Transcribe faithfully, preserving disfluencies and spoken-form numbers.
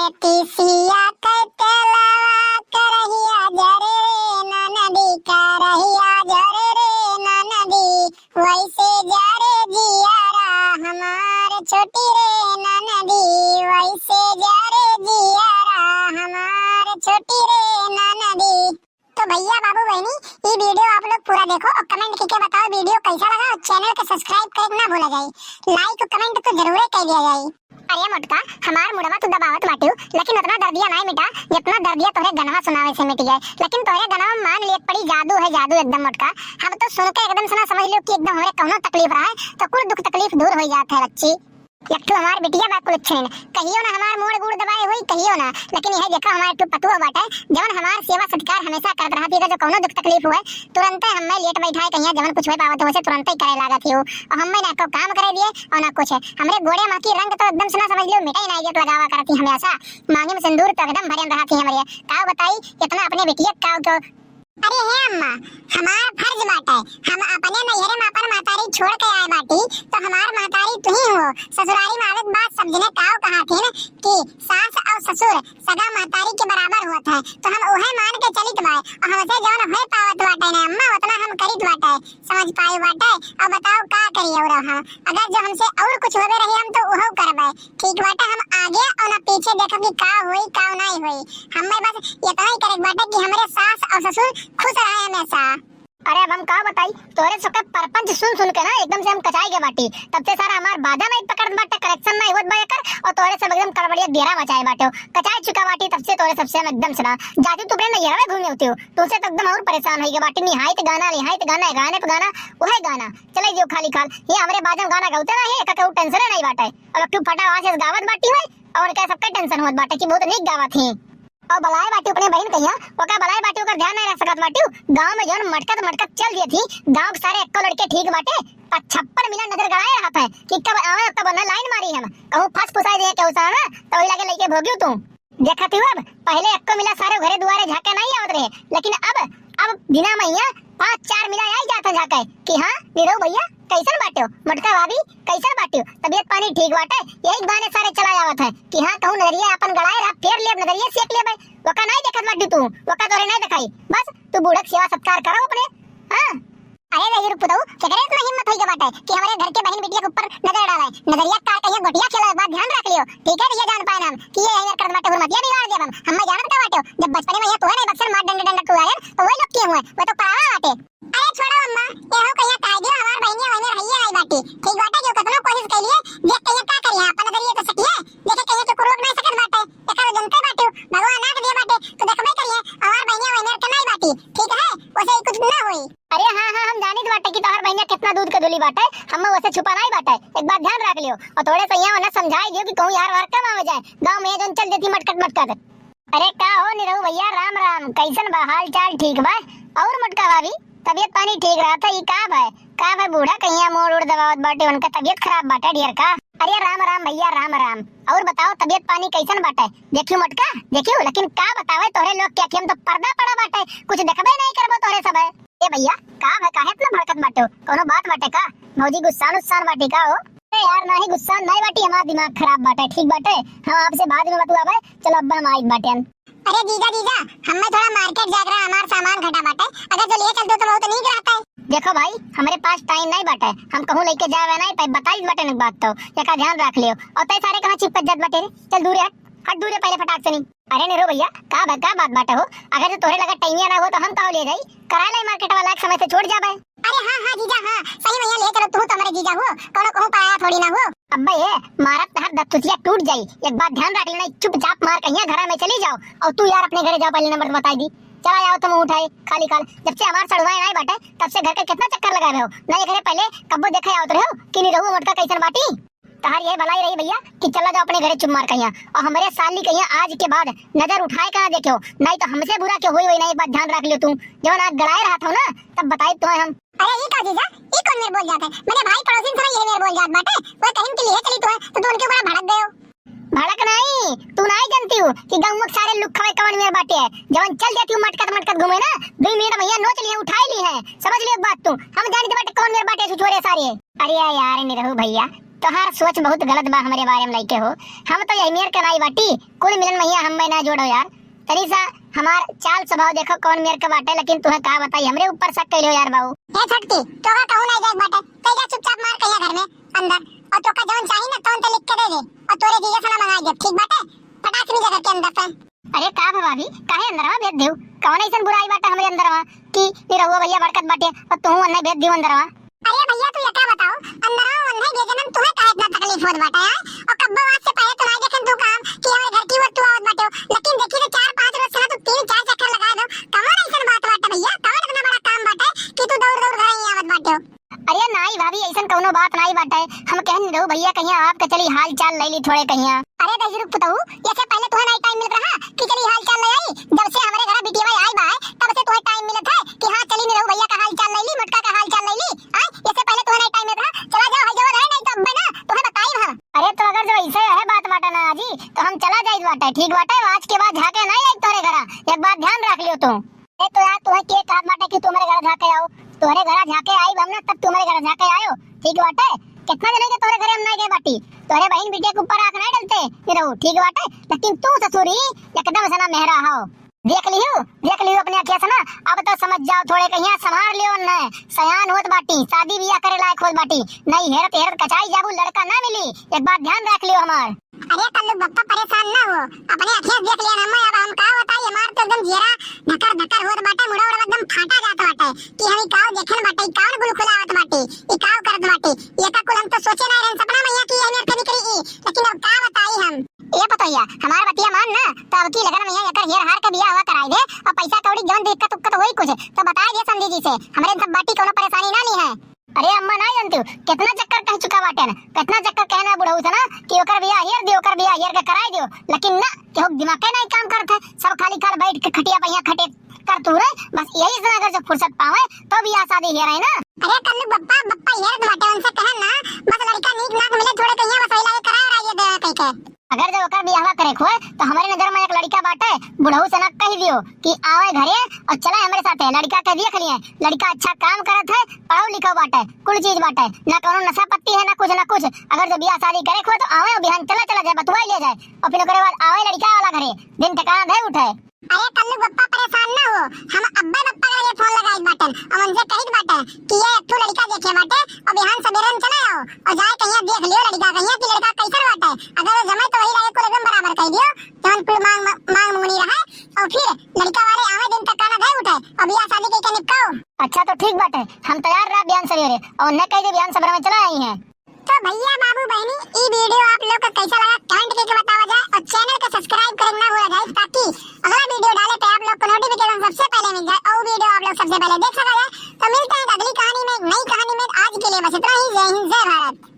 तीसिया के तेलवा करहिया जरे रे ननदी, करहिया जरे रे ननदी, वैसे जरे जियारा हमार छोटी रे ननदी, वैसे जरे जियारा हमार छोटी रे ननदी। तो भैया, बाबू, बहनी, ई video आप लोग पूरा देखो और comment करके बताओ video कैसा लगा और channel के subscribe करे के ना भूला जाए, like और comment तो जरूर कर दिया जाए। अरे मोटका, हमार मुड़वा तू दबावत बाटियो, लेकिन उतना दर्दिया नाहीं मिटा जितना दर्दिया तोहरे गनवा सुनावे से मिट जाए। लेकिन तोहरे गनवा में मान लिए पड़ी जादू है, जादू एकदम मोटका। हम तो सुन के एकदम से ना समझ लियो कि एकदम हमरे कौनो तकलीफ रहा है तो कुल दुख तकलीफ दूर हो जात है बच्ची। एक ठो हमार बिटिया बा कुलच्छिन, कहियो ना हमार मोड़ गुड़ दबाए होई, कहियो ना। लेकिन यह देखा हमार एक ठो पतुआ बाटे, जवन हमार सेवा सत्कार हमेशा करत रहत है, जो कौनो दुख तकलीफ हुए, तुरंते हमें लेट बैठाए कहिया, जवन कुछ हो पावत हो, उसे तुरंते करे लागत ही हो। और हमें ना को काम करे दिए और ना कुछ। हमरे गोड़े माँ की रंग तो एकदम से ना समझ लियो, मिटाई ना इज्जत लगावा करत ही हमेशा। मांगी में सिंदूर तो एकदम भरन रहत ही हमरे। का बताई, इतना अपने बिटिया का, का अरे हे अम्मा, हमार फर्ज बाटे, हम अपने नैहरे में अपन महतारी छोड़ के आए बाटी, तो हमार महतारी तुही हो। ससुरारी में आवत बात समझने काव कहा थी न कि सास और ससुर सगा महतारी के बराबर होत है, तो हम उहे मान के चलित बाए, और हमसे जौन होए पावत बाटे ना अम्मा, उतना हम करित बाटे, समझ पाए बाटे। अब बताओ का करी और हम, अगर जो हमसे और कुछ होवे रही हम तो उहो करबे। ठीक बाटे, हम आगे और ना पीछे देखब कि का होई, का नाई होई। हमें बस इतना ही करे के बाटे कि हमरे सास और ससुर खुश रहे हमेशा। अरे अब हम का बताई, तोरे सबके परपंच सुन सुन के ना एकदम से हम कचाई के बाटी। तब से सारा हमार बाजा नहीं पकड़त बाटे, कलेक्शन नहीं होत बा एकर, और तोरे सब एकदम कड़बड़िया डेरा मचाए बाटे हो। कचाई चुका बाटी तब से तोरे सबसे हम एकदम से ना। जाती तू अपने नैहरवे घूमे होती हो, तुमसे तो एकदम और परेशान होई के बाटी। निहायत गाना, निहायत गाना, गाने पे गाना, वही गाना चले दियो खाली खाल। ये हमरे बाजा में गाना गावते ना है, एका केहू टेंशन नहीं बाटे। अब एक ठो फटा आवाज से गावत बाटी है, और उनका सबका टेंशन होत बाटे कि बहुत नीक गावत ही। और बलाए बाटी अपने बहिन कहिया, ओका बलाए बाटी, ओकर ध्यान नहीं रख सकत बाटी। गांव में जौन मटकत मटकत चल दिए थी, गांव के सारे एक्को लड़के ठीक बाटे, पर छप्पन मिला नजर गड़ाए रहत है कि कब आवे, कब ना लाइन मारी हम, कहूँ फंस फुसाई दे केहू सारा ना, तो वही लगे लेके भोगियो तू। देखत ही अब, पहले एक्को मिला सारे घरे दुआरे झांके नहीं आवत रहे, लेकिन अब, अब दिना मैया पाँच चार मिला आई जात है झांके कि हाँ निरहू भैया कैसन बाटे हो, मोटका भाभी कैसन बाटे हो, तबीयत पानी ठीक बाटे। यही बहाने सारे चला आवत है कि हाँ कहूँ नजरिया अपन गड़ाए रहा, फेर ले नजरिया सेक ले भाई। वका नहीं देखत बाटी तू, वका तोरे नहीं दिखाई, बस तू बूढ़क सेवा सत्कार करो अपने। हाँ। अरे रे रुक पुतऊ, केकरे इतना हिम्मत होई के बाटे कि हमरे घर के बहिन बिटिया के ऊपर नजर डाले? नजरिया का कहिया गोटिया खेला, एक बात ध्यान रख लियो, ठीक है? ये जान पाए हम कि ये यही हरकत बाटे, हुरमतिया बिगाड़ देब हम। हमें जानत का बाटे, जब बचपने में ये तोहे नहीं बक्सर मार डंडे डंडा तू आयन, तो वही लोग किए हुए, वो तो परावा बाटे। अरे छोड़ो अम्मा, ये हो कहिया कायदे हमार बहिनिया वहिनिया रहिए आई बाटे, ठीक बाटे? जो कतनो कोशिश कर लिए, देख कहिया का करिए, अपन नजरिए तो सटिए, देखे कहिया के कुरुक नहीं सकत बाटे, एकर जनते बाटे, भगवान आंख दिए बाटे, तो देखबे करिए, हमार बहिनिया वहिनिया के नहीं बाटी, ठीक है? वैसे ही कुछ ना होई। अरे हाँ, हाँ, हम जानित बाटे कि तोहार बहिनिया कितना दूध के धुली बाटे, हमें वैसे छुपा नहीं बाटे। एक बात ध्यान रख लियो, और थोड़े से यहाँ उन्हें समझाई दियो कि कहूँ यार वार कम आवे जाए, गाँव में ये जौन चल देती मटकत मटकत। अरे का हो निरहू भैया, राम राम, कैसन बा हाल चाल, ठीक बा? और मोटका भाभी, तबीयत पानी ठीक रहत है, ई का भाई, का भाई बूढ़ा कहिया मोड़ उड़ दबावत बाटे, उनका तबीयत खराब बाटे ढेर का? अरे राम राम भैया, राम राम। और बताओ तबीयत पानी कैसन बाटे? देखियो मोटका, देखियो, लेकिन का बतावे तोहरे लोग के आँखी में तो पर्दा पड़ा बाटे, कुछ देखबे नहीं करबो तोहरे सब। ए भैया, का भा, काहे इतना भड़कत बाटे हो? कौनो बात बाटे का? भौजी गुस्सान उस्सान बाटी का हो? अरे यार, नाही गुस्सान नाही बाटी, हमार दिमाग खराब बाटे, ठीक बाटे? हम आपसे बाद में बतुआबे, चलो अब्बा हम आइत बाटे। अरे जीजा, जीजा, हमें थोड़ा market जाके रहा, हमार सामान घटा बाटे, अगर जो लिए चलते तो बहुत नीक रहता है। देखो भाई, हमरे पास time नहीं बाटे, हम कहूँ लेके जावे नहीं पाए, बताई बाटे न बात तो, एका ध्यान रख लियो। और तय सारे कहाँ चिपक जात बाटे रे, चल दूर हट, हट दूर पहले फटाक से नहीं। अरे निरहू भैया, का बा-, का बात बाटे हो? अगर जो तोहरे लगा टैमिया ना हो तो हम काहो ले जाई? करा ले market वाला, एक समय से छोड़ जाबे। अरे हाँ, हाँ जीजा, हाँ, सही में यहाँ ले चलो, तू तो हमारे जीजा हो, कौनो कहूँ पाया थोड़ी ना हो। अब्बे ये मारब तहार दत्तुतिया टूट जाई, एक बात ध्यान रख लेना, चुपचाप मार कहिया घरा में चली जाओ, और तू यार अपने घरे जाओ, पहले नंबर तो बताई दी। चला जाओ तुम उठाए खाली खाल, जब से हमार सड़ुआए नहीं बाटे तब से घर के कितना चक्कर लगाए रहे हो, नहीं घरे पहले कब्बो देखे आवत रहे हो कि निरहू मोटका कैसन बाटी। तहार ये भलाई रही भैया कि चला जाओ अपने घरे चुप मार कहिया, और हमरे साली कहिया आज के बाद नजर उठाए का ना देखो, नहीं तो हमसे बुरा क्यों होई, वही नहीं, एक बात ध्यान रख लियो तू, जब आँख गड़ाए रहा था ना तब बताई तो हम। अरे ई का जीजा, ई कौन मेर बोल जात है? मेरे भाई पड़ोसी से ये मेर बोल जात बाटे, वो कहीं के लिए चली तू है तो तू उनके ऊपर भड़क गए हो। भड़क नहीं, तू नहीं जानती हूँ कि गाँव में सारे लुक खवाए कवन मेर बाटे है, जवन चल जाती हूँ मटकत मटकत घूमे ना, दो मिनट भैया नोच लिए उठाए ली है, समझ लियो बात तू, हम जानी बाटे कौन मेर बाटे छुछोरे सारे। अरे यार निरहू भइया, तोहार सोच बहुत गलत बा हमरे बारे में लइके हो। हम तो यही मेर के नाई बाटी, कुल मिलन महिया हम में ना जोड़ो यार। तनी सा हमार चाल स्वभाव देखो कौन मेर के बाटे, लेकिन तुहे का बताई, हमरे ऊपर शक कइले हो यार बाबू। ए छोटकी, तोका कहूँ नाई जाए के बाटे, चल जा चुपचाप मार कहिया घर में अंदर, और तोका जौन चाही ना तौन ते लिख के दे दे, और तोरे जीजा से ना मंगाई दे, ठीक बाटे? फटाक से निकल के अंदर से। अरे का भा भाभी, काहे अंदरवा भेज देउ? कौन अइसन बुराई बाटे हमरे अंदरवा कि निरहुआ भइया भड़कत बाटे और तुहू अन्ने भेज दियो अंदरवा? अरे भइया, तू एका बताओ, अंदरवा वन्ने भेजन में तुहे काहे इतना तकलीफ होत बाटे, आय? और कब्बो आज से पहले तो नाई देखेन तू काम कि हमरे घर की ओर तू आवत बाटे हो, लेकिन देखी तो चार पाँच रोज से ना तू तीन चार चक्कर लगा दो, कौन अइसन बात बाटे भइया, कौन इतना बड़ा काम बाटे कि तू दौड़ दौड़ घर ही आवत बाटे हो? अरे नाई भाभी, अइसन कौनो बात नाई बाटे। हम कहन निरहू भइया कहिया आपके चली हाल चाल लइ ली थोड़े कहिया। अरे दहिजरू पुतहू, एसे पहले तुहे नाई टाइम मिलत रहा कि चली हाल चाल लइ आई? जब से हमरे घरा बिटिया आई बा, तब से तुहे टाइम मिलत है कि हाँ चली निरहू भइया का हाल चाल लइ ली, मोटका का हाल चाल लइ ली। आय, एसे पहले तुहे नाई टाइम मिलत रहा। चला जाओ, हई जवन है नाई तो अब्बे ना तुहे बताई हम। अरे तो अगर जो अइसे है बात बाटे ना जी, तो हम चला जाई बाटे, ठीक बाटे? आज के बाद झाके नाई आई तोरे घरा, एक बात ध्यान रख लियो तू। ए, तो यार, तुहे के कहत बाटे कि तू हमरे घरा झाके आओ? तोहरे घरा झाके आइब हम ना, तब तू हमरे घरा झाके आयो, ठीक बाटे? कितना जने के तोहरे घरे हम ना गए बाटी, तोहरे बहिन बिटिया के ऊपर आँख ना डलते निरहू, ठीक बाटे? लेकिन तू ससुरी एकदम से ना मेहरा हो। देख लियो, देख लियो अपने अखिया से ना, अब तो समझ जाओ थोड़े कहिया, संभार लियो न, सयान होत बाटी, शादी बियाह करे लायक होत बाटी, नहीं हेरत हेरत कचाई जाबू, लड़का ना मिली, एक बात ध्यान रख लियो हमार। अरे कल्लू बप्पा, परेशान ना हो, अपने अखियाँ देख लिया ना मैं, अब हम का बताई, हमार तो एकदम जियरा धकर धकर होत बाटे, मुड़ा उड़ा एकदम फाटा जात बाटे कि हम ई काव देखन बाटे, ई कावन गुलखुलावत बाटे, ई काव करत बाटे, ये का कुल हम तो सोचे ना रहन सपना में यहाँ की ये मेर कभी करी ई, लेकिन अब का बताई हम। ए पतोहिया, हमार बतिया मान ना, तो अब की लगन में यहाँ एकर हेर हार के बियाह हुआ कराई दे, और पैसा कौड़ी जौन दिक्कत उक्कत होई कुछ, तो बताई दे समधी जी से, हमरे सब बाटी कौनो परेशानी ना ली है। अरे अम्मा, नाई जानतिउ, कितना चक्कर कह चुका बाटेन, कितना चक्कर कहना बुढ़ऊ से ना कि ओकर बियाह हेर दियो, ओकर बियाह हेर के कराई दियो, लेकिन ना, केहू के दिमागे नाई काम करत है, सब खाली खाल बैठ के खटिया पे यहाँ खटे कर तू रहे, बस यही से अगर जब फुर्सत पावे तो बियाह शादी हेरे ना। अरे कल्लू बप्पा, बप्पा हेरत बाटे, उनसे कहन ना, बस लड़का नीक नाक मिले थोड़े कहिया, बस वही लागे कराए रहिए दे कह के। अगर जब ओकर बियाहवा करे के होए, तो हमरे नजर में एक लड़का बाटे, बुढ़ऊ से ना कह दियो कि आवे घरे और चले हमरे साथे। लड़का के देख लिए, लड़का अच्छा काम करत है, पढ़ो लिखो बाटे, कुल चीज बाटे, ना कौनो नशा पत्ती है, ना कुछ, ना कुछ। अगर जब बियाह शादी करे के होए, तो आवे और बिहान चला, चला जाए, बतुआ ले जाए, और फिर ओकरे बाद आवे लड़का वाला घरे, दिन ठिकाना धे उठे। अरे कल्लू बप्पा, परेशान ना हो, हम अब्बे बप्पा के लगे फोन लगाई बाटन, और उनसे कहित बाटे कि ये एक ठो लड़का देखे बाटे, और बिहान सबेरे में चले आओ, और जाए कहिया देख लियो लड़का, कहिया कि लड़का कैसन बाटे, अगर वो जमे तो वही लागे कुल एकदम बराबर कह दियो, जौन कुल मांग, मांग मुंगनी रहे, और फिर लड़का वाले आवे दिन तक काना धे उठे, और बियाह शादी के, के निपटाओ। अच्छा तो ठीक बाटे, हम तैयार रहा बिहान सवेरे, और उन्हें कह दे बिहान सवेरे में चला आई हैं। तो भइया बाबू बहिनी, ई video आप लोग का कैसा लगा comment करके बतावा जाए, और channel का subscribe करे ना भूला जाए, ताकि अगला video डाले पे आप लोग को notification सबसे पहले मिल जाए और video आप लोग सबसे पहले देख सका जाए। तो मिलते हैं अगली कहानी में, एक नई कहानी में। आज के लिए बस इतना ही। जय हिंद, जय भारत।